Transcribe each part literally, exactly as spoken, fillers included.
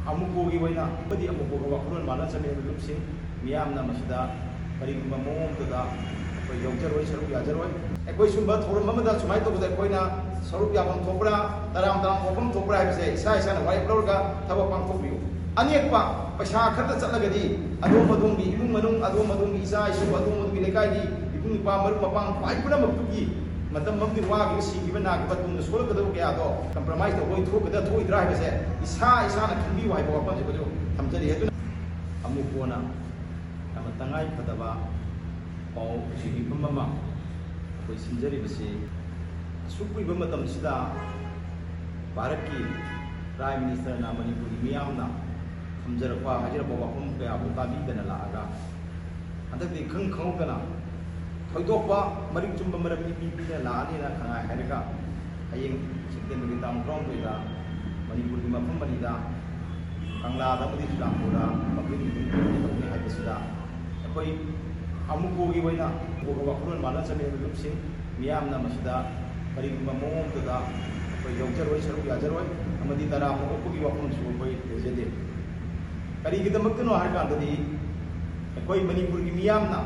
ꯑꯃꯨꯀꯣꯒꯤ ꯑꯣꯏꯅ ꯑꯃꯗꯤ ꯑꯃꯨꯀꯣꯒ ꯋꯥꯈꯜꯂꯣꯟ ꯃꯥꯟꯅ ꯆꯠꯃꯤꯟꯅꯕ ꯂꯨꯞꯁꯤꯡ ꯃꯤꯌꯥꯝꯅ ꯃꯁꯤꯗ ꯀꯔꯤꯒꯨꯝꯕ ꯃꯑꯣꯡ ꯑꯃꯗ ꯑꯩꯈꯣꯏ ꯌꯥꯎꯖꯔꯣꯏ, ꯁꯔꯨꯛ ꯌꯥꯖꯔꯣꯏ꯫ ꯑꯩꯈꯣꯏ ꯁꯨꯝꯕ ꯊꯧꯔꯝ ꯑꯃꯗ ꯁꯨꯃꯥꯏꯅ ꯇꯧꯕꯗ ꯑꯩꯈꯣꯏꯅ ꯁꯔꯨꯛ ꯌꯥꯐꯝ ꯊꯣꯛꯄ꯭ꯔꯥ, ꯇꯔꯥꯝ ꯇꯔꯥꯝ ꯊꯣꯛꯐꯝ ꯊꯣꯛꯄ꯭ꯔꯥ ꯍꯥꯏꯕꯁꯦ ꯏꯁꯥ ꯏꯁꯥꯅ ꯋꯥꯔꯦꯞ ꯂꯧꯔꯒ ꯊꯕꯛ ꯄꯥꯡꯊꯣꯛꯄꯤꯌꯨ꯫ ꯑꯅꯦꯛꯄ ꯄꯩꯁꯥ ꯈꯔꯗ ꯆꯠꯂꯒꯗꯤ ꯑꯗꯣꯝ ꯑꯗꯣꯝꯒꯤ ꯏꯃꯨꯡ ꯃꯅꯨꯡ, ꯑꯗꯣꯝ ꯑꯗꯣꯝꯒꯤ ꯏꯆꯥ ꯏꯁꯨ, ꯑꯗꯣꯝ ꯑꯗꯣꯝꯒꯤ ꯂꯩꯀꯥꯏꯒꯤ ꯏꯕꯨꯡ ꯏꯄ꯭ꯋꯥ ꯃꯔꯨꯞ ꯃꯄꯥꯡ ꯈ꯭ꯋꯥꯏ ꯄꯨꯝꯅꯃꯛꯇꯨꯒꯤ ꯃꯇꯝ ꯑꯃꯗꯤ ꯋꯥꯈꯤꯕ, ꯁꯤꯈꯤꯕ, ꯅꯥꯈꯤꯕ, ꯇꯨꯡꯗ ꯁꯣꯛꯂꯛꯀꯗꯕ ꯀꯌꯥꯗꯣ compromise ꯇꯧꯕ ꯑꯣꯏ ꯊꯣꯛꯀꯗ꯭ꯔꯥ ꯊꯣꯛꯑꯣꯏꯗ꯭ꯔꯥ ꯍꯥꯏꯕꯁꯦ ꯏꯁꯥ ꯏꯁꯥꯅ ꯈꯟꯕꯤꯌꯨ ꯍꯥꯏꯕ ꯋꯥꯐꯝꯁꯤꯃꯁꯨ ꯊꯝꯖꯔꯤ꯫ ꯑꯗꯨꯅ ꯑꯃꯨꯛ ꯀꯣꯟꯅ ꯌꯥꯝꯅ ꯇꯉꯥꯏ ꯐꯗꯕ ꯄꯥꯎ ꯆꯦ ꯃꯤꯐꯝ ꯑꯃ ꯑꯩꯈꯣꯏ ꯁꯤꯟꯖꯔꯤꯕꯁꯤ ꯑꯁꯨꯛ ꯀꯨꯏꯕ ꯃꯇꯝꯁꯤꯗ ꯚꯥꯔꯠꯀꯤ Prime Ministerꯅ ꯃꯅꯤꯄꯨꯔꯒꯤ ꯃꯤꯌꯥꯝꯅ ꯊꯝꯖꯔꯛꯄ, ꯍꯥꯏꯖꯔꯛꯄ ꯋꯥꯐꯝ ꯀꯌꯥꯕꯨ ꯇꯥꯕꯤꯗꯅ ꯂꯥꯛꯑꯒ ꯍꯟꯗꯛꯇꯤ ꯈꯪ ꯈꯪꯍꯧꯗꯅ ꯊꯣꯏꯗꯣꯛꯄ ꯃꯔꯤꯛ ꯆꯨꯝꯕ ꯃꯔꯝ ꯏꯄꯤ ꯄꯤꯗꯅ ꯂꯥꯛꯑꯅꯤꯅ ꯈꯪꯉꯥꯏ ꯍꯥꯏꯔꯒ ꯍꯌꯦꯡ Septemberꯒꯤ ꯇꯥꯡ ꯇꯔꯥꯍꯨꯝꯗꯣꯏꯗ ꯃꯅꯤꯄꯨꯔꯒꯤ ꯃꯐꯝ ꯑꯅꯤꯗ ꯀꯪꯂꯥꯗ ꯑꯃꯗꯤ ꯆꯨꯔꯆꯥꯟꯄꯨꯔꯗ public meeting ꯇꯧꯒꯅꯤ ꯍꯥꯏꯕꯁꯤꯗ ꯑꯩꯈꯣꯏ ꯑꯃꯨꯀꯣꯒꯤ ꯑꯣꯏꯅ ꯑꯃꯨꯀꯣꯒ ꯋꯥꯈꯜꯂꯣꯟ ꯃꯥꯟꯅ ꯆꯠꯃꯤꯟꯅꯕ ꯂꯨꯞꯁꯤꯡ ꯃꯤꯌꯥꯝꯅ ꯃꯁꯤꯗ ꯀꯔꯤꯒꯨꯝꯕ ꯃꯑꯣꯡ ꯑꯃꯗ ꯑꯩꯈꯣꯏ ꯌꯥꯎꯖꯔꯣꯏ, ꯁꯔꯨꯛ ꯌꯥꯖꯔꯣꯏ ꯑꯃꯗꯤ ꯇꯔꯥꯝꯅ ꯑꯣꯛꯄꯒꯤ ꯋꯥꯐꯝꯁꯨ ꯑꯩꯈꯣꯏ ꯂꯩꯖꯗꯦ꯫ ꯀꯔꯤꯒꯤꯗꯃꯛꯇꯅꯣ ꯍꯥꯏꯔ ꯀꯥꯟꯗꯗꯤ ꯑꯩꯈꯣꯏ ꯃꯅꯤꯄꯨꯔꯒꯤ ꯃꯤꯌꯥꯝꯅ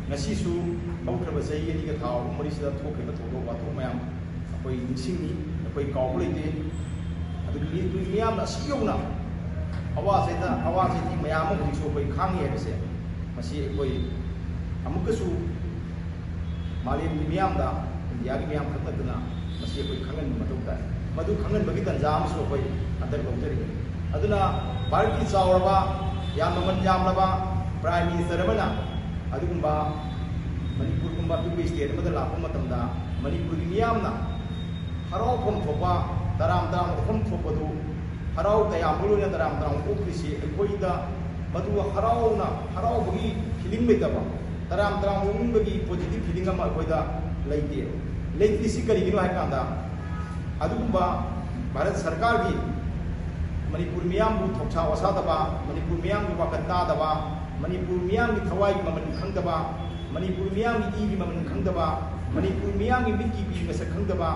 ꯉꯁꯤꯁꯨ ꯍꯧꯈ꯭ꯔꯕ ꯆꯍꯤ ꯑꯅꯤꯒ ꯊꯥ ꯑꯍꯨꯝ ꯃꯔꯤꯁꯤꯗ ꯊꯣꯛꯈꯤꯕ ꯊꯧꯗꯣꯛ ꯋꯥꯊꯣꯛ ꯃꯌꯥꯝ ꯑꯩꯈꯣꯏ ꯅꯤꯡꯁꯤꯡꯉꯤ, ꯑꯩꯈꯣꯏ ꯀꯥꯎꯕ ꯂꯩꯇꯦ꯫ ꯑꯗꯨꯒ ꯃꯅꯤꯄꯨꯔꯒꯤ ꯃꯤꯌꯥꯝꯅ ꯑꯁꯤ ꯌꯧꯅ ꯑꯋꯥ ꯆꯩꯊ-, ꯑꯋꯥ ꯆꯩꯊꯦꯡ ꯃꯌꯥꯝ ꯑꯃ ꯍꯧꯖꯤꯛꯁꯨ ꯑꯩꯈꯣꯏ ꯈꯥꯡꯉꯤ ꯍꯥꯏꯕꯁꯦ ꯃꯁꯤ ꯑꯩꯈꯣꯏ ꯑꯃꯨꯛꯀꯁꯨ ꯃꯥꯂꯦꯝꯒꯤ ꯃꯤꯌꯥꯝꯗ, ꯏꯟꯗꯤꯌꯥꯒꯤ ꯃꯤꯌꯥꯝ ꯈꯛ ꯅꯠꯇꯅ ꯃꯁꯤ ꯑꯩꯈꯣꯏ ꯈꯪꯍꯟꯕ ꯃꯊꯧ ꯇꯥꯏ꯫ ꯃꯗꯨ ꯈꯪꯍꯟꯕꯒꯤ ꯇꯥꯟꯖꯥ ꯑꯃꯁꯨ ꯑꯩꯈꯣꯏ ꯍꯟꯗꯛ ꯂꯧꯖꯔꯤꯕꯅꯤ꯫ ꯑꯗꯨꯅ ꯚꯥꯔꯠꯀꯤ ꯆꯥꯎꯔꯕ, ꯌꯥꯝ ꯃꯃꯜ ꯌꯥꯝꯂꯕ Prime Minister ꯑꯃꯅ ꯑꯗꯨꯒꯨꯝꯕ ꯃꯅꯤꯄꯨꯔꯒꯨꯝꯕ ꯑꯄꯤꯛꯄ state ꯑꯃꯗ ꯂꯥꯛꯄ ꯃꯇꯝꯗ ꯃꯅꯤꯄꯨꯔꯒꯤ ꯃꯤꯌꯥꯝꯅ ꯍꯔꯥꯎꯐꯝ ꯊꯣꯛꯄ, ꯇꯔꯥꯝ ꯇꯔꯥꯝ ꯑꯣꯛꯐꯝ ꯊꯣꯛꯄꯗꯨ, ꯍꯔꯥꯎ ꯇꯌꯥꯝꯕ ꯂꯣꯏꯅ ꯇꯔꯥꯝ ꯇꯔꯥꯝ ꯑꯣꯛꯈ꯭ꯔꯤꯁꯤ ꯑꯩꯈꯣꯏꯗ ꯃꯗꯨ ꯍꯔꯥꯎꯅ, ꯍꯔꯥꯎꯕꯒꯤ feeling ꯂꯩꯇꯕ, ꯇꯔꯥꯝ ꯇꯔꯥꯝ ꯑꯣꯛꯅꯤꯡꯕꯒꯤ positive feeling ꯑꯃ ꯑꯩꯈꯣꯏꯗ ꯂꯩꯇꯦ꯫ ꯂꯩꯇ꯭ꯔꯤꯁꯤ ꯀꯔꯤꯒꯤꯅꯣ ꯍꯥꯏ ꯀꯥꯟꯗ, ꯑꯗꯨꯒꯨꯝꯕ ꯚꯥꯔꯠ ꯁꯔꯀꯥꯔꯒꯤ ꯃꯅꯤꯄꯨꯔ ꯃꯤꯌꯥꯝꯕꯨ ꯊꯧꯁꯥ ꯋꯥꯁꯥꯗꯕ, ꯃꯅꯤꯄꯨꯔ ꯃꯤꯌꯥꯝꯒꯤ ꯋꯥꯈꯜ ꯇꯥꯗꯕ, ꯃꯅꯤꯄꯨꯔ ꯃꯤꯌꯥꯝꯒꯤ ꯊꯋꯥꯏꯒꯤ ꯃꯃꯜ ꯈꯪꯗꯕ, ꯃꯅꯤꯄꯨꯔ ꯃꯤꯌꯥꯝꯒꯤ ꯏꯒꯤ ꯃꯃꯜ ꯈꯪꯗꯕ, ꯃꯅꯤꯄꯨꯔ ꯃꯤꯌꯥꯝꯒꯤ ꯃꯤꯠꯀꯤ ꯄꯤ ꯃꯁꯛ ꯈꯪꯗꯕ,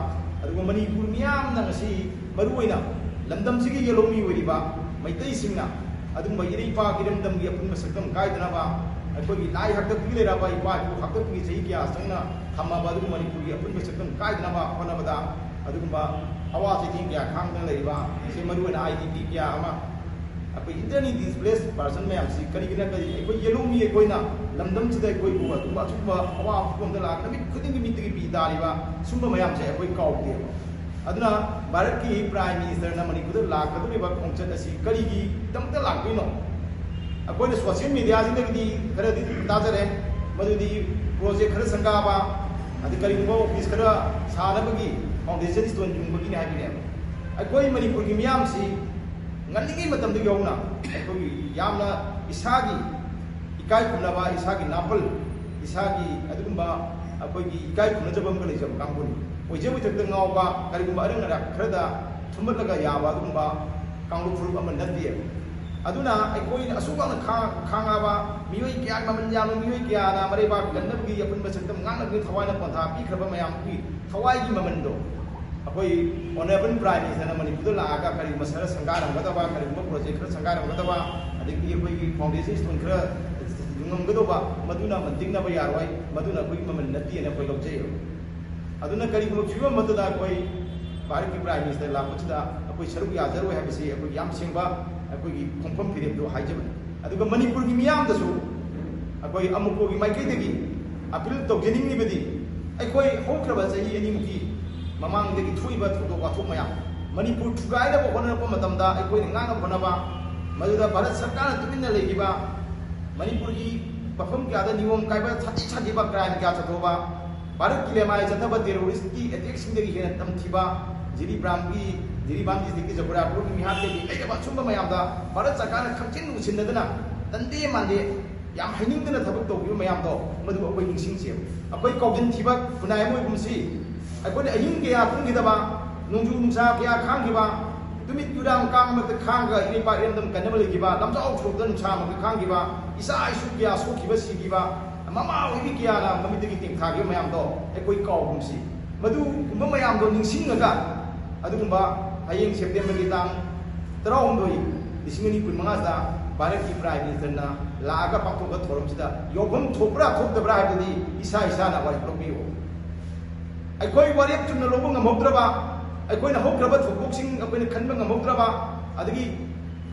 ꯑꯗꯨꯒ ꯃꯅꯤꯄꯨꯔ ꯃꯤꯌꯥꯝꯅ ꯉꯁꯤ ꯃꯔꯨꯑꯣꯏꯅ ꯂꯝꯗꯝꯁꯤꯒꯤ ꯌꯦꯜꯍꯧꯃꯤ ꯑꯣꯏꯔꯤꯕ ꯃꯩꯇꯩꯁꯤꯡꯅ ꯑꯗꯨꯒꯨꯝꯕ ꯏꯔꯩꯄꯥꯛ ꯏꯔꯝꯗꯝꯒꯤ ꯑꯄꯨꯟꯕ ꯁꯛꯇꯝ ꯀꯥꯏꯗꯅꯕ, ꯑꯩꯈꯣꯏꯒꯤ ꯂꯥꯏ ꯍꯥꯛꯇꯛꯇꯒꯤ ꯂꯩꯔꯛꯑꯕ ꯏꯄꯥ ꯏꯄꯨ ꯍꯥꯛꯇꯛꯇꯒꯤ ꯆꯍꯤ ꯀꯌꯥ ꯆꯪꯅ ꯊꯝꯃꯕ ꯑꯗꯨꯒꯨꯝꯕ ꯃꯅꯤꯄꯨꯔꯒꯤ ꯑꯄꯨꯟꯕ ꯁꯛꯇꯝ ꯀꯥꯏꯗꯅꯕ ꯍꯣꯠꯅꯕꯗ ꯑꯗꯨꯒꯨꯝꯕ ꯑꯋꯥ ꯆꯩꯊꯦꯡ ꯀꯌꯥ ꯈꯥꯡꯗꯨꯅ ꯂꯩꯔꯤꯕ, ꯁꯤ ꯃꯔꯨꯑꯣꯏꯅ ꯑꯥꯏ ꯗꯤ ꯄꯤ ꯀꯌꯥ ꯑꯃ, ꯑꯩꯈꯣꯏ internally displaced person ꯃꯌꯥꯝꯁꯤ ꯀꯔꯤꯒꯤꯅ ꯀꯔꯤ ꯑꯩꯈꯣꯏ ꯌꯦꯜꯍꯧꯃꯤ ꯑꯩꯈꯣꯏꯅ ꯂꯝꯗꯝꯁꯤꯗ ꯑꯩꯈꯣꯏꯕꯨ ꯑꯗꯨꯝꯕ ꯑꯆꯨꯝꯕ ꯑꯋꯥꯕ ꯐꯤꯕꯝꯗ ꯂꯥꯛ ꯅꯨꯃꯤꯠ ꯈꯨꯗꯤꯡꯒꯤ ꯃꯤꯠꯇꯒꯤ ꯄꯤ ꯇꯥꯔꯤꯕ ꯁꯨꯝꯕ ꯃꯌꯥꯝꯁꯦ ꯑꯩꯈꯣꯏ ꯀꯥꯎꯗꯦꯕ꯫ ꯑꯗꯨꯅ ꯚꯥꯔꯠꯀꯤ Prime Minister ꯅ ꯃꯅꯤꯄꯨꯔꯗ ꯂꯥꯛꯀꯗꯧꯔꯤꯕ ꯈꯣꯡꯆꯠ ꯑꯁꯤ ꯀꯔꯤꯒꯤꯗꯃꯛꯇ ꯂꯥꯛꯇꯣꯏꯅꯣ? ꯑꯩꯈꯣꯏꯅ social media ꯁꯤꯗꯒꯤꯗꯤ ꯈꯔꯗꯤ ꯇꯥꯖꯔꯦ, ꯃꯗꯨꯗꯤ project ꯈꯔ ꯁꯪꯒꯥꯕ, ꯑꯗꯩ ꯀꯔꯤꯒꯨꯝꯕ office ꯈꯔ ꯁꯥꯅꯕꯒꯤ foundation stone ꯌꯨꯡꯕꯒꯤꯅꯤ ꯍꯥꯏꯕꯅꯦꯕ꯫ ꯑꯩꯈꯣꯏ ꯃꯅꯤꯄꯨꯔꯒꯤ ꯃꯤꯌꯥꯝꯁꯤ ꯉꯜꯂꯤꯉꯩ ꯃꯇꯝꯗꯒꯤ ꯍꯧꯅ ꯑꯩꯈꯣꯏꯒꯤ ꯌꯥꯝꯅ ꯏꯁꯥꯒꯤ ꯏꯀꯥꯏ ꯈꯨꯝꯅꯕ, ꯏꯁꯥꯒꯤ ꯅꯥꯄꯜ, ꯏꯁꯥꯒꯤ ꯑꯗꯨꯒꯨꯝꯕ ꯑꯩꯈꯣꯏꯒꯤ ꯏꯀꯥꯏ ꯈꯨꯝꯅꯖꯕ ꯑꯃꯒ ꯂꯩꯖꯕ ꯀꯥꯡꯕꯨꯅꯤ꯫ ꯑꯣꯏꯖ ꯑꯣꯏꯊꯛꯇ ꯉꯥꯎꯕ, ꯀꯔꯤꯒꯨꯝꯕ ꯑꯔꯪ ꯑꯔꯥꯛ ꯈꯔꯗ ꯊꯨꯝꯕꯠꯂꯒ ꯌꯥꯕ ꯑꯗꯨꯒꯨꯝꯕ ꯀꯥꯡꯂꯨꯞ ꯐꯨꯔꯨꯞ ꯑꯃ ꯅꯠꯇꯦ꯫ ꯑꯗꯨꯅ ꯑꯩꯈꯣꯏꯅ ꯑꯁꯨꯛ ꯌꯥꯝꯅ ꯈꯥ-, ꯈꯥꯡꯉꯕ ꯃꯤꯑꯣꯏ ꯀꯌꯥꯒꯤ ꯃꯃꯜ ꯌꯥꯝꯕ, ꯃꯤꯑꯣꯏ ꯀꯌꯥꯅ ꯃꯔꯩꯕꯥꯛ ꯀꯟꯅꯕꯒꯤ ꯑꯄꯨꯟꯕ ꯁꯛꯇꯝ ꯉꯥꯛꯅꯕꯒꯤ ꯊꯋꯥꯏꯅ ꯄꯣꯟꯊꯥ ꯄꯤꯈ꯭ꯔꯕ ꯃꯌꯥꯝꯒꯤ ꯊꯋꯥꯏꯒꯤ ꯃꯃꯜꯗꯣ ꯑꯩꯈꯣꯏ Honourable Prime Minister ꯅ ꯃꯅꯤꯄꯨꯔꯗ ꯂꯥꯛꯑꯒ ꯀꯔꯤꯒꯨꯝꯕ ꯈꯔ ꯁꯪꯒꯥꯔꯝꯒꯗꯕ, ꯀꯔꯤꯒꯨꯝꯕ project ꯈꯔ ꯁꯪꯒꯥꯔꯝꯒꯗꯕ, ꯑꯗꯒꯤ ꯑꯩꯈꯣꯏꯒꯤ foundation stone ꯈꯔ ꯌꯨꯡꯉꯝꯒꯗꯧꯕ, ꯃꯗꯨꯅ ꯃꯟꯇꯤꯛꯅꯕ ꯌꯥꯔꯣꯏ, ꯃꯗꯨꯅ ꯑꯩꯈꯣꯏꯒꯤ ꯃꯃꯜ ꯅꯠꯇꯦꯅ ꯑꯩꯈꯣꯏ ꯂꯧꯖꯩꯑꯕ꯫ ꯑꯗꯨꯅ ꯀꯔꯤꯒꯨꯝꯕ ꯐꯤꯕꯝ ꯑꯃꯠꯇꯗ ꯑꯩꯈꯣꯏ ꯚꯥꯔꯠꯀꯤ Prime Minister ꯂꯥꯛꯄꯁꯤꯗ ꯑꯩꯈꯣꯏ ꯁꯔꯨꯛ ꯌꯥꯖꯔꯣꯏ ꯍꯥꯏꯕꯁꯤ ꯑꯩꯈꯣꯏ ꯌꯥꯝ ꯁꯦꯡꯕ ꯑꯩꯈꯣꯏꯒꯤ ꯈꯣꯡꯐꯝ ꯐꯤꯔꯦꯞꯇꯨ ꯍꯥꯏꯖꯕꯅꯤ꯫ ꯑꯗꯨꯒ ꯃꯅꯤꯄꯨꯔꯒꯤ ꯃꯤꯌꯥꯝꯗꯁꯨ ꯑꯩꯈꯣꯏ ꯑꯃꯨꯛꯄꯒꯤ ꯃꯥꯏꯀꯩꯗꯒꯤ appeal ꯇꯧꯖꯅꯤꯡꯂꯤꯕꯗꯤ, ꯑꯩꯈꯣꯏ ꯍꯧꯈ꯭ꯔꯕ ꯆꯍꯤ ꯑꯅꯤꯃꯨꯛꯀꯤ ꯃꯃꯥꯡꯗꯒꯤ ꯊꯣꯛꯏꯕ ꯊꯧꯗꯣꯛ ꯋꯥꯊꯣꯛ ꯃꯌꯥꯝ, ꯃꯅꯤꯄꯨꯔ ꯊꯨꯒꯥꯏꯅꯕ ꯍꯣꯠꯅꯔꯛꯄ ꯃꯇꯝꯗ ꯑꯩꯈꯣꯏꯅ ꯉꯥꯡꯅꯕ ꯍꯣꯠꯅꯕ, ꯃꯗꯨꯗ ꯚꯥꯔꯠ ꯁꯔꯀꯥꯔꯅ ꯇꯨꯃꯤꯟꯅ ꯂꯩꯈꯤꯕ, ꯃꯅꯤꯄꯨꯔꯒꯤ ꯃꯐꯝ ꯀꯌꯥꯗ ꯅꯤꯌꯣꯝ ꯀꯥꯏꯕ ꯁꯥꯊꯤ ꯁꯥꯊꯤꯕ crime ꯀꯌꯥ ꯆꯠꯊꯣꯛꯄ, ꯚꯥꯔꯠꯀꯤ ꯂꯦꯃꯥꯏ ꯆꯠꯊꯕ terrorist ꯀꯤ attack ꯁꯤꯡꯗꯒꯤ ꯍꯦꯟꯅ ꯇꯝꯊꯤꯕ, ꯖꯤꯔꯤꯕꯥꯝꯒꯤ, ꯖꯤꯔꯤꯕꯥꯝ district ꯀꯤ ꯖꯒꯣꯔꯥꯄꯨꯔꯒꯤ ꯃꯤꯍꯥꯠꯇꯒꯤ ꯂꯩꯔꯕ ꯑꯁꯨꯝꯕ ꯃꯌꯥꯝꯗ ꯚꯥꯔꯠ ꯁꯔꯀꯥꯔꯅ ꯈꯪꯆꯤꯟ ꯎꯁꯤꯟꯅꯗꯅ ꯇꯟꯗꯦ ꯃꯥꯟꯗꯦ ꯌꯥꯝ ꯍꯩꯅꯤꯡꯗꯅ ꯊꯕꯛ ꯇꯧꯈꯤꯕ ꯃꯌꯥꯝꯗꯣ, ꯃꯗꯨ ꯑꯩꯈꯣꯏ ꯅꯤꯡꯁꯤꯡꯁꯦꯕ꯫ ꯑꯩꯈꯣꯏ ꯀꯥꯎꯖꯤꯟ ꯊꯤꯕ ꯈꯨꯟꯅꯥꯏ ꯑꯃ ꯑꯣꯏꯕꯁꯤ ꯑꯩꯈꯣꯏꯅ ꯑꯍꯤꯡ ꯀꯌꯥ ꯇꯨꯝꯈꯤꯗꯕ, ꯅꯣꯡꯖꯨ ꯅꯨꯡꯁꯥ ꯀꯌꯥ ꯈꯥꯡꯈꯤꯕ, ꯇꯨꯃꯤꯠ ꯌꯨꯔꯥꯡ ꯀꯥꯡ ꯃꯔꯛꯇ ꯈꯥꯡꯉꯒ ꯏꯔꯩꯄꯥꯛ ꯏꯔꯝꯗꯝ ꯀꯟꯅꯕ ꯂꯩꯈꯤꯕ, ꯂꯝꯖꯥꯎ ꯁꯣꯔꯣꯛꯇ ꯅꯨꯡꯁꯥ ꯃꯔꯛꯇ ꯈꯥꯡꯈꯤꯕ, ꯏꯆꯥ ꯏꯁꯨ ꯀꯌꯥ ꯁꯣꯛꯈꯤꯕ, ꯁꯤꯈꯤꯕ, ꯃꯃꯥ ꯑꯣꯏꯕꯤ ꯀꯌꯥꯅ ꯃꯃꯤꯠꯇꯒꯤ ꯇꯦꯡꯊꯥꯈꯤꯕ ꯃꯌꯥꯝꯗꯣ ꯑꯩꯈꯣꯏ ꯀꯥꯎꯒꯨꯝꯁꯤ꯫ ꯃꯗꯨꯒꯨꯝꯕ ꯃꯌꯥꯝꯗꯣ ꯅꯤꯡꯁꯤꯡꯉꯒ, ꯑꯗꯨꯒꯨꯝꯕ ꯍꯌꯦꯡ September ꯒꯤ ꯇꯥꯡ ꯇꯔꯥꯍꯨꯝꯗꯣꯏ ꯂꯤꯁꯤꯡ ꯑꯅꯤ ꯀꯨꯟꯃꯉꯥꯗ ꯚꯥꯔꯠꯀꯤ Prime Ministerꯅ ꯂꯥꯛꯑꯒ ꯄꯥꯡꯊꯣꯛꯄ ꯊꯧꯔꯝꯁꯤꯗ ꯌꯥꯎꯐꯝ ꯊꯣꯛꯄ꯭ꯔꯥ ꯊꯣꯛꯇꯕ꯭ꯔꯥ ꯍꯥꯏꯕꯗꯨꯗꯤ ꯏꯁꯥ ꯏꯁꯥꯅ ꯋꯥꯔꯦꯞ ꯂꯧꯕꯤꯌꯨ꯫ ꯑꯩꯈꯣꯏ ꯋꯥꯔꯦꯞ ꯆꯨꯝꯅ ꯂꯧꯕ ꯉꯝꯍꯧꯗ꯭ꯔꯕ, ꯑꯩꯈꯣꯏꯅ ꯍꯧꯈ꯭ꯔꯕ ꯊꯧꯗꯣꯛꯁꯤꯡ ꯑꯩꯈꯣꯏꯅ ꯈꯟꯕ ꯉꯝꯍꯧꯗ꯭ꯔꯕ, ꯑꯗꯒꯤ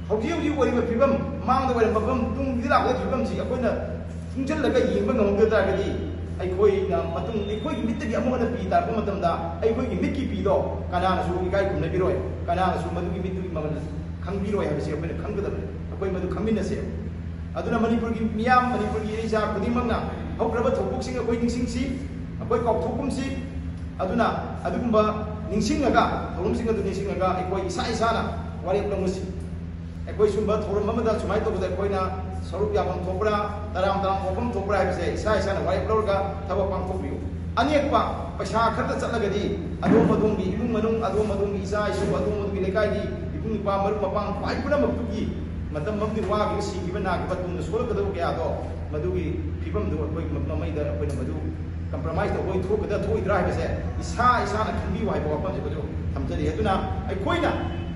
ꯍꯧꯖꯤꯛ ꯍꯧꯖꯤꯛ ꯑꯣꯏꯔꯤꯕ ꯐꯤꯕꯝ, ꯃꯥꯡꯗ ꯑꯣꯏꯔꯝꯕ ꯐꯤꯕꯝ, ꯇꯨꯡꯒꯤ ꯂꯥꯛꯄꯗ ꯐꯤꯕꯝꯁꯤ ꯑꯩꯈꯣꯏꯅ ꯇꯨꯡꯁꯤꯜꯂꯒ ꯌꯦꯡꯕ ꯉꯝꯍꯧꯗ ꯇꯥꯔꯒꯗꯤ, ꯑꯩꯈꯣꯏꯅ ꯃꯇꯨꯡ, ꯑꯩꯈꯣꯏꯒꯤ ꯃꯤꯠꯇꯒꯤ ꯑꯃꯨꯛ ꯍꯟꯅ ꯄꯤ ꯇꯥꯔꯛꯄ ꯃꯇꯝꯗ, ꯑꯩꯈꯣꯏꯒꯤ ꯃꯤꯠꯀꯤ ꯄꯤꯗꯣ ꯀꯅꯥꯅꯁꯨ ꯏꯀꯥꯏ ꯈꯨꯝꯅꯕꯤꯔꯣꯏ, ꯀꯅꯥꯅꯁꯨ ꯃꯗꯨꯒꯤ ꯃꯤꯠꯇꯨꯒꯤ ꯃꯃꯜ ꯈꯪꯕꯤꯔꯣꯏ ꯍꯥꯏꯕꯁꯤ ꯑꯩꯈꯣꯏꯅ ꯈꯪꯒꯗꯕꯅꯤ꯫ ꯑꯩꯈꯣꯏ ꯃꯗꯨ ꯈꯪꯃꯤꯟꯅꯁꯦ꯫ ꯑꯗꯨꯅ ꯃꯅꯤꯄꯨꯔꯒꯤ ꯃꯤꯌꯥꯝ, ꯃꯅꯤꯄꯨꯔꯒꯤ ꯏꯔꯩꯆꯥ ꯈꯨꯗꯤꯡꯃꯛꯅ ꯍꯧꯈ꯭ꯔꯕ ꯊꯧꯗꯣꯛꯁꯤꯡ ꯑꯩꯈꯣꯏ ꯅꯤꯡꯁꯤꯡꯁꯤ, ꯑꯩꯈꯣꯏ ꯀꯥꯎꯊꯣꯛꯀꯨꯝꯁꯤ꯫ ꯑꯗꯨꯅ ꯑꯗꯨꯒꯨꯝꯕ ꯅꯤꯡꯁꯤꯡꯉꯒ, ꯊꯧꯔꯝꯁꯤꯡ ꯑꯗꯨ ꯅꯤꯡꯁꯤꯡꯉꯒ ꯑꯩꯈꯣꯏ ꯏꯁꯥ ꯏꯁꯥꯅ ꯋꯥꯔꯦꯞ ꯂꯧꯅꯁꯤ꯫ ꯑꯩꯈꯣꯏ ꯁꯨꯝꯕ ꯊꯧꯔꯝ ꯑꯃꯗ ꯁꯨꯃꯥꯏꯅ ꯇꯧꯕꯗ ꯑꯩꯈꯣꯏꯅ ꯁꯔꯨꯛ ꯌꯥꯐꯝ ꯊꯣꯛꯄ꯭ꯔꯥ, ꯇꯔꯥꯝ ꯇꯔꯥꯝ ꯑꯣꯛꯐꯝ ꯊꯣꯛꯄ꯭ꯔꯥ ꯍꯥꯏꯕꯁꯦ ꯏꯁꯥ ꯏꯁꯥꯅ ꯋꯥꯔꯦꯞ ꯂꯧꯔꯒ ꯊꯕꯛ ꯄꯥꯡꯊꯣꯛꯄꯤꯌꯨ꯫ ꯑꯅꯦꯛꯄ ꯄꯩꯁꯥ ꯈꯔꯗ ꯆꯠꯂꯒꯗꯤ ꯑꯗꯣꯝ ꯑꯗꯣꯝꯒꯤ ꯏꯃꯨꯡ ꯃꯅꯨꯡ, ꯑꯗꯣꯝ ꯑꯗꯣꯝꯒꯤ ꯏꯆꯥ ꯏꯁꯨ, ꯑꯗꯣꯝ ꯑꯗꯣꯝꯒꯤ ꯂꯩꯀꯥꯏꯒꯤ ꯏꯕꯨꯡ ꯏꯄ꯭ꯋꯥ, ꯃꯔꯨꯞ ꯃꯄꯥꯡ, ꯈ꯭ꯋꯥꯏ ꯄꯨꯝꯅꯃꯛꯇꯨꯒꯤ ꯃꯇꯝ ꯑꯃꯗꯤ ꯋꯥꯈꯤꯕ, ꯁꯤꯈꯤꯕ, ꯅꯥꯈꯤꯕ, ꯇꯨꯡꯗ ꯁꯣꯛꯂꯛꯀꯗꯕ ꯀꯌꯥꯗꯣ, ꯃꯗꯨꯒꯤ ꯐꯤꯕꯝꯗꯨ ꯑꯩꯈꯣꯏ ꯃꯃꯩꯗ ꯑꯩꯈꯣꯏꯅ ꯃꯗꯨ compromise ꯇꯧꯕ ꯑꯣꯏ ꯊꯣꯛꯀꯗ꯭ꯔꯥ ꯊꯣꯛꯑꯣꯏꯗ꯭ꯔꯥ ꯍꯥꯏꯕꯁꯦ ꯏꯁꯥ ꯏꯁꯥꯅ ꯈꯟꯕꯤꯌꯨ ꯍꯥꯏꯕ ꯋꯥꯐꯝꯁꯦ ꯃꯗꯨ ꯊꯝꯖꯔꯤ꯫ ꯑꯗꯨꯅ ꯑꯩꯈꯣꯏꯅ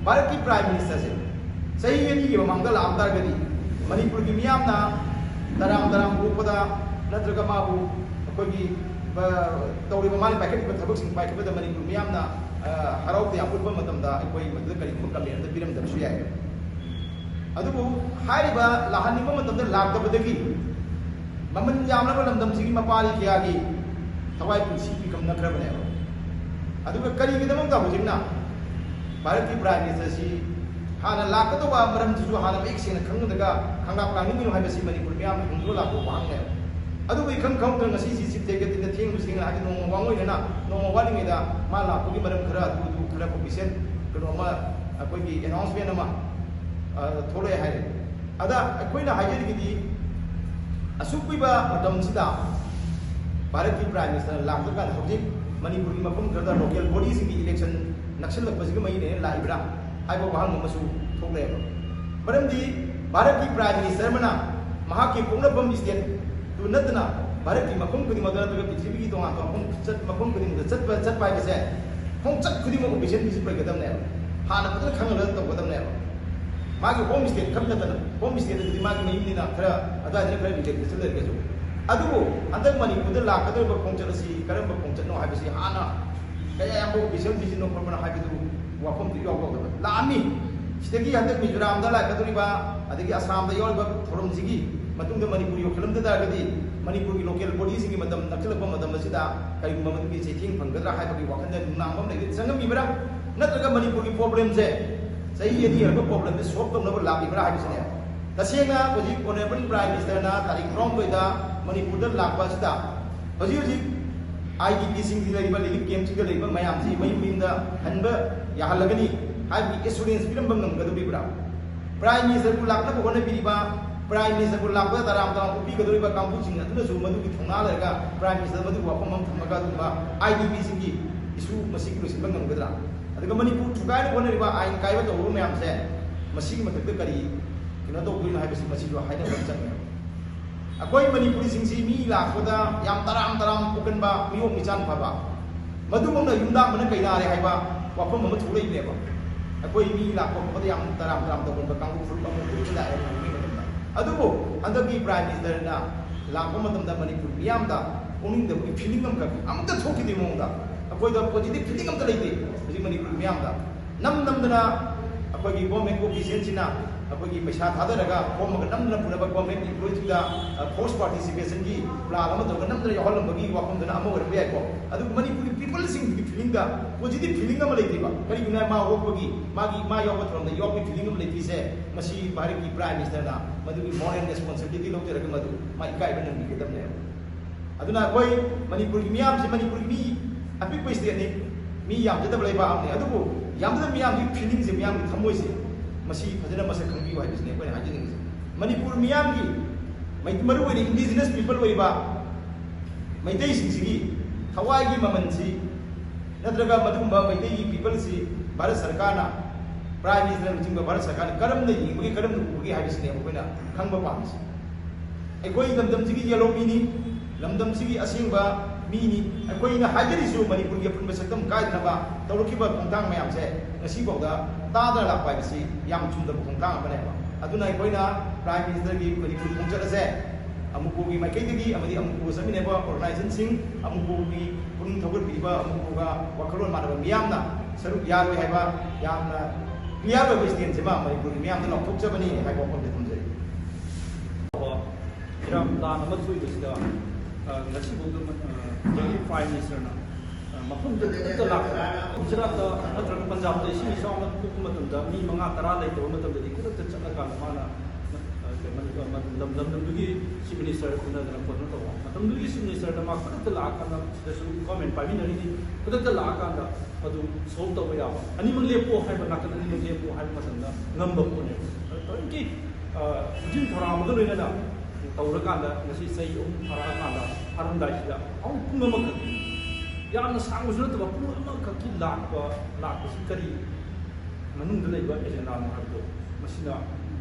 ꯚꯥꯔꯠꯀꯤ Prime Ministerꯁꯦ ꯆꯍꯤ ꯑꯅꯤꯒꯤ ꯃꯃꯥꯡꯗ ꯂꯥꯛꯑꯝ ꯇꯥꯔꯒꯗꯤ ꯃꯅꯤꯄꯨꯔꯒꯤ ꯃꯤꯌꯥꯝꯅ ꯇꯔꯥꯝ ꯇꯔꯥꯝ ꯑꯣꯛꯄꯗ ꯅꯠꯇ꯭ꯔꯒ ꯃꯥꯕꯨ ꯑꯩꯈꯣꯏꯒꯤ, ꯑ, ꯇꯧꯔꯤꯕ ꯃꯥꯅ ꯄꯥꯏꯈꯠꯂꯤꯕ ꯊꯕꯛꯁꯤꯡ ꯄꯥꯏꯈꯠꯄꯗ ꯃꯅꯤꯄꯨꯔ ꯃꯤꯌꯥꯝꯅ, ꯑ, ꯍꯔꯥꯎ ꯇꯌꯥꯝꯕ ꯎꯠꯄ ꯃꯇꯝꯗ ꯑꯩꯈꯣꯏ ꯃꯗꯨꯗ ꯀꯔꯤꯒꯨꯝꯕ comment ꯑꯃꯇ ꯄꯤꯔꯝꯗꯕꯁꯨ ꯌꯥꯏ꯫ ꯑꯗꯨꯕꯨ ꯍꯥꯏꯔꯤꯕ ꯂꯥꯛꯍꯟꯅꯤꯡꯕ ꯃꯇꯝꯗ ꯂꯥꯛꯇꯕꯗꯒꯤ ꯃꯃꯜ ꯌꯥꯝꯂꯕ ꯂꯝꯗꯝꯁꯤꯒꯤ ꯃꯄꯥꯔꯤ ꯀꯌꯥꯒꯤ ꯊꯋꯥꯏ ꯄꯨꯟꯁꯤ ꯄꯤꯐꯝ ꯅꯛꯈ꯭ꯔꯕꯅꯦꯕ꯫ ꯑꯗꯨꯒ ꯀꯔꯤꯒꯤꯗꯃꯛꯇ ꯍꯧꯖꯤꯛꯅ ꯚꯥꯔꯠꯀꯤ Prime Ministerꯁꯤ ꯍꯥꯟꯅ ꯂꯥꯛꯀꯗꯧꯕ ꯃꯔꯝꯁꯤꯁꯨ ꯍꯥꯟꯅ ꯃꯌꯦꯛ ꯁꯦꯡꯅ ꯈꯪꯂꯒ ꯈꯪꯂꯥꯞ ꯂꯥꯛꯅꯤꯡꯉꯤꯅꯣ ꯍꯥꯏꯕꯁꯤ ꯃꯅꯤꯄꯨꯔ ꯃꯤꯌꯥꯝꯅ ꯍꯪꯗꯨꯅ ꯂꯥꯛꯄ ꯋꯥꯍꯪꯅꯦꯕ꯫ ꯑꯗꯨꯕꯨ ꯏꯈꯪ ꯈꯪꯍꯧꯗꯅ ꯉꯁꯤꯁꯤ Chief Secretaryꯅ ꯊꯦꯡꯕꯁꯤ ꯊꯦꯡꯅ ꯍꯥꯏꯗꯤ ꯅꯣꯡꯃ ꯋꯥꯡ ꯑꯣꯏꯅꯅ ꯅꯣꯡꯃ ꯋꯥꯠꯂꯤꯉꯩꯗ ꯃꯥ ꯂꯥꯛꯄꯒꯤ ꯃꯔꯝ ꯈꯔ ꯑꯗꯨ ꯑꯗꯨ ꯈꯔ official ꯀꯩꯅꯣ ꯑꯃ, ꯑꯩꯈꯣꯏꯒꯤ announcement ꯑꯃ, ꯑ, ꯊꯣꯛꯂꯛꯑꯦ ꯍꯥꯏꯔꯦ꯫ ꯑꯗ ꯑꯩꯈꯣꯏꯅ ꯍꯥꯏꯖꯔꯤꯒꯤꯗꯤ ꯑꯁꯨꯛ ꯀꯨꯏꯕ ꯃꯇꯝꯁꯤꯗ ꯚꯥꯔꯠꯀꯤ Prime Minister ꯂꯥꯛꯇ꯭ꯔꯀꯥꯟꯗ ꯍꯧꯖꯤꯛ ꯃꯅꯤꯄꯨꯔꯒꯤ ꯃꯐꯝ ꯈꯔꯗ local bodyꯁꯤꯡꯒꯤ election ꯅꯛꯁꯤꯜꯂꯛꯄꯁꯤꯒ ꯃꯔꯤ ꯂꯩꯅꯅ ꯂꯥꯛꯏꯕ꯭ꯔꯥ ꯍꯥꯏꯕ ꯋꯥꯍꯪ ꯑꯃꯁꯨ ꯊꯣꯛꯂꯛꯑꯦꯕ꯫ ꯃꯔꯝꯗꯤ ꯚꯥꯔꯠꯀꯤ Prime Minister ꯑꯃꯅ ꯃꯍꯥꯛꯀꯤ ꯄꯣꯛꯅꯐꯝ stateꯇꯨ ꯅꯠꯇꯅ ꯚꯥꯔꯠꯀꯤ ꯃꯐꯝ ꯈꯨꯗꯤꯡꯃꯛꯇ ꯅꯠꯇ꯭ꯔꯒ ꯄ꯭ꯔꯤꯊꯤꯕꯤꯒꯤ ꯇꯣꯉꯥꯟ ꯇꯣꯉꯥꯟꯕ ꯃꯐꯝ ꯆꯠ-, ꯃꯐꯝ ꯈꯨꯗꯤꯡꯃꯛꯇ ꯆꯠꯄ, ꯆꯠꯄ ꯍꯥꯏꯕꯁꯦ ꯈꯣꯡꯆꯠ ꯈꯨꯗꯤꯡꯃꯛ official visit ꯑꯣꯏꯒꯗꯕꯅꯦꯕ꯫ ꯍꯥꯟꯅ ꯐꯖꯅ ꯈꯪꯉꯒ ꯇꯧꯒꯗꯕꯅꯦꯕ꯫ ꯃꯥꯒꯤ ꯍꯣꯝ ꯁ꯭ꯇꯦꯠ ꯈꯛ ꯅꯠꯇꯅ, ꯍꯣꯝ ꯁ꯭ꯇꯦꯠ ꯑꯗꯨꯗꯤ ꯃꯥꯒꯤ ꯃꯌꯨꯝꯅꯤꯅ ꯈꯔ ꯑꯗꯨꯋꯥꯏꯗꯅ ꯈꯔ ꯔꯤꯂꯦꯛꯁꯦꯁꯟ ꯂꯩꯔꯒꯁꯨ, ꯑꯗꯨꯕꯨ ꯍꯟꯗꯛ ꯃꯅꯤꯄꯨꯔꯗ ꯂꯥꯛꯀꯗꯧꯔꯤꯕ ꯈꯣꯡꯆꯠ ꯑꯁꯤ ꯀꯔꯝꯕ ꯈꯣꯡꯆꯠꯅꯣ ꯍꯥꯏꯕꯁꯤ ꯍꯥꯟꯅ ꯀꯌꯥ ꯌꯥꯝꯕ ꯑꯣꯐꯤꯁꯤꯌꯦꯜ ꯚꯤꯖꯤꯠꯅꯣ ꯈꯣꯠꯄꯅꯣ ꯍꯥꯏꯕꯗꯨ ꯋꯥꯐꯝꯗꯨ ꯏꯌꯥꯎ ꯌꯥꯎꯗꯕ ꯂꯥꯛꯑꯝꯃꯤ꯫ ꯁꯤꯗꯒꯤ ꯍꯟꯗꯛ ꯃꯤꯖꯣꯔꯥꯝꯗ ꯂꯥꯛꯀꯗꯧꯔꯤꯕ, ꯑꯗꯒꯤ ꯑꯁꯥꯝꯗ ꯌꯥꯎꯔꯤꯕ ꯊꯧꯔꯝꯁꯤꯒꯤ ꯃꯇꯨꯡꯗ ꯃꯅꯤꯄꯨꯔ ꯌꯧꯁꯤꯜꯂꯝꯗ ꯇꯥꯔꯒꯗꯤ ꯃꯅꯤꯄꯨꯔꯒꯤ ꯂꯣꯀꯦꯜ ꯕꯣꯗꯤꯁꯤꯡꯒꯤ ꯃꯇꯝ ꯅꯛꯁꯤꯜꯂꯛꯄ ꯃꯇꯝ ꯑꯁꯤꯗ ꯀꯔꯤꯒꯨꯝꯕ ꯃꯗꯨꯒꯤ ꯆꯩꯊꯦꯡ ꯐꯪꯒꯗ꯭ꯔꯥ ꯍꯥꯏꯕꯒꯤ ꯋꯥꯈꯜꯗ ꯅꯨꯡꯅꯥꯡꯕ ꯑꯃ ꯂꯩꯕ ꯆꯪꯉꯝꯃꯤꯕ꯭ꯔꯥ? ꯅꯠꯇ꯭ꯔꯒ ꯃꯅꯤꯄꯨꯔꯒꯤ ꯄ꯭ꯔꯣꯕ꯭ꯂꯦꯝꯁꯦ ꯆꯍꯤ ꯑꯅꯤ ꯍꯦꯜꯂꯛꯄ ꯄ꯭ꯔꯣꯕ꯭ꯂꯦꯝꯁꯦ ꯁꯣꯜꯕ ꯇꯧꯅꯕ ꯂꯥꯛꯂꯤꯕ꯭ꯔꯥ ꯍꯥꯏꯕꯁꯤꯅꯦ꯫ ꯇꯁꯦꯡꯅ ꯍꯧꯖꯤꯛ ꯑꯣꯅꯔꯦꯕꯜ ꯄ꯭ꯔꯥꯏꯝ ꯃꯤꯅꯤꯁꯇꯔꯅ ꯇꯥꯔꯤꯛ ꯇꯔꯥꯍꯨꯝꯗꯣꯏꯗ ꯃꯅꯤꯄꯨꯔꯗ ꯂꯥꯛꯄ ꯑꯁꯤꯗ ꯍꯧꯖꯤꯛ ꯍꯧꯖꯤꯛ ꯑꯥꯏ ꯗꯤ ꯄꯤꯁꯤꯡꯁꯤ ꯂꯩꯔꯤꯕ, ꯔꯤꯂꯤꯐ ꯀꯦꯝꯞꯁꯤꯡꯗ ꯂꯩꯕ ꯃꯌꯥꯝꯁꯤ ꯃꯌꯨꯝ ꯃꯌꯨꯝꯗ ꯍꯟꯕ ꯌꯥꯍꯜꯂꯒꯅꯤ ꯍꯥꯏꯕꯒꯤ ꯑꯦꯁꯨꯔꯦꯟꯁ ꯄꯤꯔꯝꯕ ꯉꯝꯒꯗꯧꯔꯤꯕ꯭ꯔꯥ? ꯄ꯭ꯔꯥꯏꯝ ꯃꯤꯅꯤꯁꯇꯔꯕꯨ ꯂꯥꯛꯅꯕ ꯍꯣꯠꯅꯕꯤꯔꯤꯕ, ꯄ꯭ꯔꯥꯏꯝ ꯃꯤꯅꯤꯁꯇꯔꯕꯨ ꯂꯥꯛꯄꯗ ꯇꯔꯥꯝ ꯇꯔꯥꯝ ꯑꯣꯛꯄꯤꯒꯗꯧꯔꯤꯕ ꯀꯥꯡꯕꯨꯁꯤꯡ ꯑꯗꯨꯅꯁꯨ ꯃꯗꯨꯒꯤ ꯊꯧꯅꯥ ꯂꯩꯔꯒ ꯄ꯭ꯔꯥꯏꯝ ꯃꯤꯅꯤꯁꯇꯔ ꯃꯗꯨꯒꯤ ꯋꯥꯐꯝ ꯑꯃ ꯊꯝꯃꯒ ꯑꯗꯨꯒꯨꯝꯕ ꯑꯥꯏ ꯗꯤ ꯄꯤꯁꯤꯡꯒꯤ ꯏꯁꯨ ꯃꯁꯤꯒꯤ ꯂꯣꯏꯁꯤꯟꯕ ꯉꯝꯒꯗ꯭ꯔꯥ? ꯑꯗꯨꯒ ꯃꯅꯤꯄꯨꯔ ꯊꯨꯒꯥꯏꯅꯕ ꯍꯣꯠꯅꯔꯤꯕ ꯑꯥꯏꯟ ꯀꯥꯏꯕ ꯇꯧꯔꯤꯕ ꯃꯌꯥꯝꯁꯦ ꯃꯁꯤꯒꯤ ꯃꯊꯛꯇ ꯀꯔꯤ ꯀꯩꯅꯣ ꯇꯧꯗꯣꯏꯅꯣ ꯍꯥꯏꯕꯁꯤ ꯃꯁꯤꯁꯨ ꯍꯥꯏꯅꯕ ꯆꯪꯉꯦ꯫ ꯑꯩꯈꯣꯏ ꯃꯅꯤꯄꯨꯔꯤꯁꯤꯡꯁꯤ ꯃꯤ ꯂꯥꯛꯄꯗ ꯌꯥꯝ ꯇꯔꯥꯝ ꯇꯔꯥꯝ ꯑꯣꯛꯀꯟꯕ, ꯃꯤꯑꯣꯛ ꯃꯤꯆꯥꯟ ꯐꯕ, ꯃꯗꯨꯒꯨꯝꯅ ꯌꯨꯝꯗꯥꯡꯕꯅ ꯀꯩꯅꯥꯔꯦ ꯍꯥꯏꯕ ꯋꯥꯐꯝ ꯑꯃ ꯊꯣꯛꯂꯛꯏꯕꯅꯦꯕ꯫ ꯑꯩꯈꯣꯏ ꯃꯤ ꯂꯥꯛꯄ ꯈꯣꯠꯄꯗ ꯌꯥꯝ ꯇꯔꯥꯝ ꯇꯔꯥꯝ ꯇꯧꯒꯟꯕ ꯀꯥꯡꯕꯨ ꯐꯨꯔꯨꯞ ꯑꯃ ꯄꯨꯟꯁꯤꯜꯂꯛꯑꯦ ꯃꯅꯤꯄꯨꯔꯒꯤ ꯃꯇꯝꯗ꯫ ꯑꯗꯨꯕꯨ ꯍꯟꯗꯛꯀꯤ ꯄ꯭ꯔꯥꯏꯝ ꯃꯤꯅꯤꯁꯇꯔꯅ ꯂꯥꯛꯄ ꯃꯇꯝꯗ ꯃꯅꯤꯄꯨꯔ ꯃꯤꯌꯥꯝꯗ ꯄꯨꯛꯅꯤꯡꯗꯕꯒꯤ ꯐꯤꯂꯤꯡ ꯑꯃꯈꯛ ꯑꯃꯠꯇ ꯊꯣꯛꯈꯤꯗꯦ ꯃꯑꯣꯡꯗ꯫ ꯑꯩꯈꯣꯏꯗ ꯄꯣꯖꯤꯇꯤꯚ ꯐꯤꯂꯤꯡ ꯑꯝꯇ ꯂꯩꯇꯦ ꯍꯧꯖꯤꯛ ꯃꯅꯤꯄꯨꯔ ꯃꯤꯌꯥꯝꯗ꯫ ꯅꯝ ꯅꯝꯗꯅ ꯑꯩꯈꯣꯏꯒꯤ ꯒꯣꯔꯃꯦꯟ ꯑꯣꯐꯤꯁꯤꯌꯦꯜꯁꯤꯅ ꯑꯩꯈꯣꯏꯒꯤ ꯄꯩꯁꯥ ꯊꯥꯗꯔꯒ ꯈꯣꯝꯃꯒ ꯅꯝꯗꯅ ꯄꯨꯅꯕ ꯒꯣꯔꯃꯦꯟ ꯏꯝꯄ꯭ꯂꯣꯌꯤꯁꯤꯡꯗ ꯐꯣꯔꯁ ꯄꯥꯔꯇꯤꯁꯤꯄꯦꯁꯟꯒꯤ ꯄ꯭ꯂꯥꯟ ꯑꯃ ꯇꯧꯔꯒ ꯅꯝꯗꯅ ꯌꯥꯎꯍꯜꯂꯝꯕꯒꯤ ꯋꯥꯐꯝꯗꯨꯅ ꯑꯃ ꯑꯣꯏꯔꯝꯕ ꯌꯥꯏꯀꯣ꯫ ꯑꯗꯨꯕꯨ ꯃꯅꯤꯄꯨꯔꯒꯤ ꯄꯤꯄꯜꯁꯤꯡꯒꯤ ꯐꯤꯂꯤꯡꯗ ꯄꯣꯖꯤꯇꯤꯚ ꯐꯤꯂꯤꯡ ꯑꯃ ꯂꯩꯇꯦꯕ꯫ ꯀꯔꯤꯒꯤꯅꯣ ꯍꯥꯏ, ꯃꯥ ꯑꯣꯛꯄꯒꯤ, ꯃꯥꯒꯤ, ꯃꯥ ꯌꯥꯎꯕ ꯊꯧꯔꯝꯗ ꯌꯥꯎꯕꯒꯤ ꯐꯤꯂꯤꯡ ꯑꯃ ꯂꯩꯇ꯭ꯔꯤꯁꯦ, ꯃꯁꯤ ꯚꯥꯔꯠꯀꯤ ꯄ꯭ꯔꯥꯏꯝ ꯃꯤꯅꯤꯁꯇꯔꯅ ꯃꯗꯨꯒꯤ ꯃꯣꯔꯦꯜ ꯔꯦꯁꯄꯣꯟꯁꯤꯕꯤꯂꯤꯇꯤ ꯂꯧꯖꯔꯒ ꯃꯗꯨ ꯃꯥ ꯏꯀꯥꯏꯕ ꯅꯪꯕꯤꯒꯗꯕꯅꯦꯕ꯫ ꯑꯗꯨꯅ ꯑꯩꯈꯣꯏ ꯃꯅꯤꯄꯨꯔꯒꯤ ꯃꯤꯌꯥꯝꯁꯤ, ꯃꯅꯤꯄꯨꯔꯒꯤ ꯃꯤ ꯑꯄꯤꯛꯄ ꯁ꯭ꯇꯦꯠꯅꯤ, ꯃꯤ ꯌꯥꯝꯖꯗꯕ ꯂꯩꯕꯥꯛ ꯑꯃꯅꯤ, ꯑꯗꯨꯕꯨ ꯌꯥꯝꯖꯗꯕ ꯃꯤꯌꯥꯝꯒꯤ ꯐꯤꯂꯤꯡꯁꯦ, ꯃꯤꯌꯥꯝꯒꯤ ꯊꯃꯣꯏꯁꯦ, ꯃꯁꯤ ꯐꯖꯅ ꯃꯁꯛ ꯈꯪꯕꯤꯌꯨ ꯍꯥꯏꯕꯁꯤꯅꯤ ꯑꯩꯈꯣꯏꯅ ꯍꯥꯏꯖꯅꯤꯡꯉꯤꯁꯦ꯫ ꯃꯅꯤꯄꯨꯔ ꯃꯤꯌꯥꯝꯒꯤ, ꯃꯩ-, ꯃꯔꯨꯑꯣꯏꯅ ꯏꯟꯗꯤꯖꯤꯅꯁ ꯄꯤꯄꯜ ꯑꯣꯏꯔꯤꯕ ꯃꯩꯇꯩꯁꯤꯡꯁꯤꯒꯤ ꯊꯋꯥꯏꯒꯤ ꯃꯃꯜꯁꯤ, ꯅꯠꯇ꯭ꯔꯒ ꯃꯗꯨꯒꯨꯝꯕ ꯃꯩꯇꯩꯒꯤ ꯄꯤꯄꯜꯁꯤ ꯚꯥꯔꯠ ꯁꯔꯀꯥꯔꯅ, ꯄ꯭ꯔꯥꯏꯝ ꯃꯤꯅꯤꯁꯇꯔꯅꯆꯤꯡꯕ ꯚꯥꯔꯠ ꯁꯔꯀꯥꯔꯅ ꯀꯔꯝꯅ ꯌꯦꯡꯕꯒꯦ, ꯀꯔꯝꯅ ꯎꯕꯒꯦ ꯍꯥꯏꯕꯁꯤꯅꯦ ꯑꯩꯈꯣꯏꯅ ꯈꯪꯕ ꯄꯥꯝꯃꯤꯁꯤ꯫ ꯑꯩꯈꯣꯏ ꯂꯝꯗꯝꯁꯤꯒꯤ ꯌꯦꯜꯍꯧꯃꯤꯅꯤ, ꯂꯝꯗꯝꯁꯤꯒꯤ ꯑꯁꯦꯡꯕ ꯃꯤꯅꯤ꯫ ꯑꯩꯈꯣꯏꯅ ꯍꯥꯏꯖꯔꯤꯁꯨ ꯃꯅꯤꯄꯨꯔꯒꯤ ꯑꯄꯨꯟꯕ ꯁꯛꯇꯝ ꯀꯥꯏꯗꯅꯕ ꯇꯧꯔꯛꯈꯤꯕ ꯈꯣꯡꯊꯥꯡ ꯃꯌꯥꯝꯁꯦ ꯉꯁꯤꯐꯥꯎꯗ ꯇꯥꯗꯅ ꯂꯥꯛꯄ ꯍꯥꯏꯕꯁꯤ ꯌꯥꯝ ꯆꯨꯝꯗꯕ ꯈꯣꯡꯊꯥꯡ ꯑꯃꯅꯦꯕ꯫ ꯑꯗꯨꯅ ꯑꯩꯈꯣꯏꯅ Prime Ministerꯒꯤ ꯃꯅꯤꯄꯨꯔ ꯈꯣꯡꯆꯠ ꯑꯁꯦ ꯑꯃꯨꯀꯣꯒꯤ ꯃꯥꯏꯀꯩꯗꯒꯤ ꯑꯃꯗꯤ ꯑꯃꯨꯀꯣꯒ ꯆꯠꯃꯤꯟꯅꯕ organizationꯁꯤꯡ, ꯑꯃꯨꯀꯣꯒꯤ ꯄꯨꯛꯅꯤꯡ ꯊꯧꯒꯠꯄꯤꯔꯤꯕ, ꯑꯃꯨꯀꯣꯒ ꯋꯥꯈꯜꯂꯣꯟ ꯃꯥꯟꯅꯕ ꯃꯤꯌꯥꯝꯅ ꯁꯔꯨꯛ ꯌꯥꯔꯣꯏ ꯍꯥꯏꯕ ꯌꯥꯝꯅ clear ꯑꯣꯏꯕ stance ꯑꯃ ꯃꯅꯤꯄꯨꯔꯒꯤ ꯃꯤꯌꯥꯝꯗ ꯂꯥꯎꯊꯣꯛꯆꯕꯅꯤ ꯍꯥꯏꯕ ꯋꯥꯐꯝꯁꯦ ꯊꯝꯖꯔꯤ꯫ ꯏꯔꯥꯡ ꯂꯥꯟ ꯑꯃ ꯊꯣꯛꯏꯕꯁꯤꯗ, ꯑ, ꯉꯁꯤꯐꯥꯎꯗ, ꯑ, ꯗꯦꯜꯂꯤ Prime Ministerꯅ, ꯑ, ꯃꯐꯝꯗ ꯈꯨꯗꯛꯇ ꯂꯥꯛꯄ, ꯒꯨꯖꯔꯥꯠꯇ ꯅꯠꯇ꯭ꯔꯒ ꯄꯟꯖꯥꯕꯇ ꯏꯁꯤꯡ ꯏꯆꯥꯎ ꯑꯃ ꯊꯣꯛꯄ ꯃꯇꯝꯗ ꯃꯤ ꯃꯉꯥ ꯇꯔꯥ ꯂꯩꯇꯕ ꯃꯇꯝꯗꯗꯤ ꯈꯨꯗꯛꯇ ꯆꯠꯂꯀꯥꯟꯗ ꯃꯥꯅ, ꯑ, ꯀꯩ, ꯃꯅꯤ-, ꯑ, ꯂꯝ, ꯂꯝꯗꯝꯗꯨꯒꯤ Chief Minister ꯎꯅꯗꯅ ꯈꯣꯠꯇꯅ ꯇꯧꯕ꯫ ꯃꯇꯝꯗꯨꯒꯤ Chief Ministerꯗ ꯃꯥ ꯈꯨꯗꯛꯇ ꯂꯥꯛꯑꯀꯥꯟꯗ, ꯁꯤꯗꯁꯨ government ꯄꯥꯏꯃꯤꯟꯅꯔꯤꯅꯤ, ꯈꯨꯗꯛꯇ ꯂꯥꯛꯑꯀꯥꯟꯗ ꯃꯗꯨ solve ꯇꯧꯕ ꯌꯥꯕ꯫ ꯑꯅꯤꯃꯛ ꯂꯦꯞꯄꯣ ꯍꯥꯏꯕ, ꯅꯥꯀꯟ ꯑꯅꯤꯃꯛ ꯂꯦꯞꯄꯣ ꯍꯥꯏꯕ ꯃꯇꯝꯗ ꯉꯝꯕ ꯄꯣꯠꯅꯦꯕ꯫ ꯑꯗꯨ ꯊꯑꯣꯏꯀꯤ, ꯑ, ꯈꯨꯖꯤꯟ ꯊꯧꯔꯥꯡꯕꯒ ꯂꯣꯏꯅꯅ ꯇꯧꯔꯀꯥꯟꯗ ꯉꯁꯤ ꯆꯍꯤ ꯑꯍꯨꯝ ꯐꯥꯔꯛꯑꯀꯥꯟꯗ ꯐꯥꯔꯝꯗꯥꯏꯁꯤꯗ ꯑꯃꯨꯛ ꯄꯨꯡ ꯑꯃꯈꯛꯀꯤ, ꯌꯥꯝꯅ ꯁꯥꯡꯕꯁꯨ ꯅꯠꯇꯕ ꯄꯨꯡ ꯑꯃꯈꯛꯀꯤ ꯂꯥꯛꯄ, ꯂꯥꯛꯄꯁꯤ ꯀꯔꯤ ꯃꯅꯨꯡꯗ ꯂꯩꯕ agendaꯅꯣ ꯍꯥꯏꯕꯗꯣ ꯃꯁꯤꯅ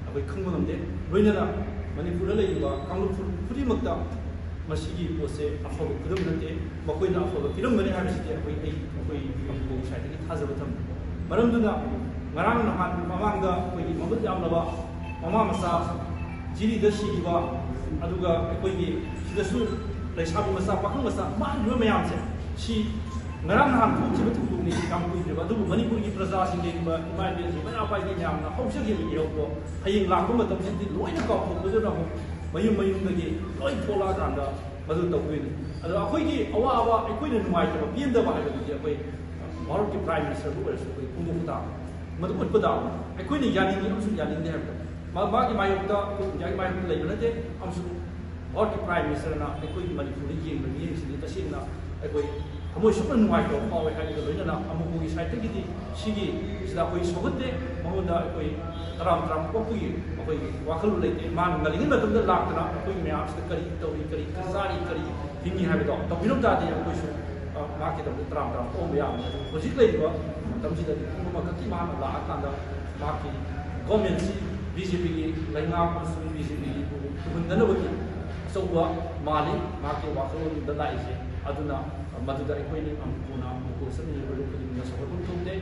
ꯑꯩꯈꯣꯏ ꯈꯪꯕ ꯉꯝꯗꯦ꯫ ꯂꯣꯏꯅꯅ ꯃꯅꯤꯄꯨꯔꯗ ꯂꯩꯔꯤꯕ ꯀꯥꯡꯂꯨꯞ ꯐꯨꯔꯨꯞ ꯈꯨꯗꯤꯡꯃꯛꯇ ꯃꯁꯤꯒꯤ ꯄꯣꯠꯁꯦ ꯑꯐꯕ ꯈꯨꯗꯝ ꯅꯠꯇꯦ꯫ ꯃꯈꯣꯏꯅ ꯑꯐꯕ ꯄꯤꯔꯝꯒꯅꯤ ꯍꯥꯏꯕꯁꯤꯗꯤ ꯑꯩꯈꯣꯏ, ꯑꯩ, ꯑꯩꯈꯣꯏ ꯃꯅꯤꯄꯨꯔꯒꯤ side ꯇꯒꯤ ꯊꯥꯖꯕ ꯊꯝꯃꯤ꯫ ꯃꯔꯝꯗꯨꯅ ꯉꯔꯥꯡ ꯅꯍꯥꯟ ꯃꯃꯥꯡꯗ ꯑꯩꯈꯣꯏꯒꯤ ꯃꯃꯜ ꯌꯥꯝꯂꯕ ꯃꯃꯥ ꯃꯆꯥ ꯖꯤꯔꯤꯗ ꯁꯤꯈꯤꯕ, ꯑꯗꯨꯒ ꯑꯩꯈꯣꯏꯒꯤ ꯁꯤꯗꯁꯨ ꯂꯩꯁꯥꯕꯤ ꯃꯆꯥ, ꯄꯥꯈꯪ ꯃꯆꯥ ꯃꯥꯡꯈꯤꯕ ꯃꯌꯥꯝꯁꯦ, ꯁꯤ ꯉꯔꯥꯡ ꯅꯍꯥꯟ ꯊꯣꯛꯈꯤꯕ ꯊꯧꯗꯣꯛꯅꯤ, ꯌꯥꯝ ꯀꯨꯏꯗ꯭ꯔꯤꯕ꯫ ꯑꯗꯨꯕꯨ ꯃꯅꯤꯄꯨꯔꯒꯤ ꯄ꯭ꯔꯖꯥꯁꯤꯡ, ꯂꯩꯔꯤꯕ ꯏꯃꯥ ꯏꯕꯦꯜꯁꯤꯡ, ꯃꯩꯔꯥ ꯄꯥꯏꯕꯤ ꯃꯌꯥꯝꯅ ꯍꯧꯖꯈꯤꯕ ꯏꯍꯧꯗꯣ ꯍꯌꯦꯡ ꯂꯥꯛꯄ ꯃꯇꯝꯁꯤꯗꯗꯤ ꯂꯣꯏꯅ ꯀꯥꯎꯊꯣꯛꯄꯗꯨꯅ ꯑꯃꯨꯛ ꯃꯌꯨꯝ ꯃꯌꯨꯝꯗꯒꯤ ꯂꯣꯏ ꯊꯣꯛꯂꯛꯑꯀꯥꯟꯗ ꯃꯗꯨ ꯇꯧꯗꯣꯏꯅꯤ꯫ ꯑꯗꯣ ꯑꯩꯈꯣꯏꯒꯤ ꯑꯋꯥꯕ, ꯑꯩꯈꯣꯏꯅ ꯅꯨꯡꯉꯥꯏꯇꯕ, ꯄꯦꯟꯗꯕ ꯍꯥꯏꯕꯗꯨꯗꯤ ꯑꯩꯈꯣꯏ ꯚꯥꯔꯠꯀꯤ Prime Ministerꯕꯨ ꯑꯣꯏꯔꯁꯨ ꯑꯩꯈꯣꯏ ꯐꯣꯡꯗꯣꯛꯄ ꯇꯥꯕꯅꯤ, ꯃꯗꯨ ꯎꯠꯄ ꯇꯥꯕꯅꯤ꯫ ꯑꯩꯈꯣꯏꯅ ꯌꯥꯅꯤꯡꯉꯤ ꯑꯃꯁꯨꯡ ꯌꯥꯅꯤꯡꯗꯦ ꯍꯥꯏꯕꯗꯣ ꯃꯥ-, ꯃꯥꯒꯤ ꯃꯥꯌꯣꯛꯇ, ꯑꯩꯈꯣꯏ ꯏꯟꯗꯤꯌꯥꯒꯤ ꯃꯥꯌꯣꯛꯇ ꯂꯩꯕ ꯅꯠꯇꯦ꯫ ꯑꯃꯁꯨꯡ ꯚꯥꯔꯠꯀꯤ Prime Ministerꯅ ꯑꯩꯈꯣꯏꯒꯤ ꯃꯅꯤꯄꯨꯔꯗ ꯌꯦꯡꯕ ꯃꯤꯠꯌꯦꯡꯁꯤꯗꯤ ꯇꯁꯦꯡꯅ ꯑꯩꯈꯣꯏ ꯊꯃꯣꯏ ꯁꯣꯛꯅ ꯅꯨꯡꯉꯥꯏꯇꯕ ꯐꯥꯎꯋꯦ꯫ ꯍꯥꯏꯔꯤꯕ ꯂꯣꯏꯅꯅ ꯑꯃꯨꯛꯄꯨꯒꯤ side ꯇꯒꯤꯗꯤ ꯁꯤꯒꯤ ꯁꯤꯗ ꯑꯩꯈꯣꯏ ꯁꯧꯒꯠꯇꯦ, ꯃꯉꯣꯟꯗ ꯑꯩꯈꯣꯏ ꯇꯔꯥꯝ ꯇꯔꯥꯝ ꯑꯣꯛꯄꯒꯤ ꯑꯩꯈꯣꯏꯒꯤ ꯋꯥꯈꯜꯂꯣꯟ ꯂꯩꯇꯦ꯫ ꯃꯥꯅ ꯉꯜꯂꯤꯉꯩ ꯃꯇꯝꯗ ꯂꯥꯛꯇꯅ ꯑꯩꯈꯣꯏ ꯃꯌꯥꯝꯁꯤꯗ ꯀꯔꯤ ꯇꯧꯔꯤ, ꯀꯔꯤ ꯆꯥꯔꯤ, ꯀꯔꯤ ꯍꯤꯡꯉꯤ ꯍꯥꯏꯕꯗꯣ ꯇꯧꯕꯤꯔꯝ ꯇꯥꯔꯗꯤ ꯑꯩꯈꯣꯏꯁꯨ, ꯑ, ꯃꯍꯥꯛꯀꯤꯗꯃꯛꯇ ꯇꯔꯥꯝ ꯇꯔꯥꯝ ꯑꯣꯛꯑꯝꯕ ꯌꯥꯕꯅꯤ꯫ ꯑꯗꯨ ꯍꯧꯖꯤꯛ ꯂꯩꯔꯤꯕ ꯃꯇꯝꯁꯤꯗꯗꯤ ꯄꯨꯝꯅꯃꯛꯀꯤ ꯃꯥꯅ ꯂꯥꯛꯑꯀꯥꯟꯗ ꯃꯍꯥꯛꯀꯤ governmentꯁꯤ ꯕꯤ ꯖꯦ ꯄꯤꯒꯤ ꯂꯩꯉꯥꯛ ꯑꯃꯁꯨꯡ ꯕꯤ ꯖꯦ ꯄꯤꯒꯤ ꯇꯨꯍꯟꯗꯅꯕꯒꯤ ꯑꯆꯧꯕ ꯃꯥꯜꯂꯤ ꯃꯍꯥꯛꯀꯤ ꯋꯥꯈꯜꯂꯣꯟꯗ ꯂꯥꯛꯏꯁꯦ꯫ ꯑꯗꯨꯅ ꯃꯗꯨꯗ ꯑꯩꯈꯣꯏꯅ ꯑꯃꯨꯛ ꯀꯣꯟꯅ ꯑꯃꯨꯛ ꯆꯠꯃꯤꯟꯅꯔꯤꯕ ꯈꯨꯗꯤꯡꯃꯛ ꯁꯧꯒꯠꯐꯝ ꯊꯣꯛꯇꯦ꯫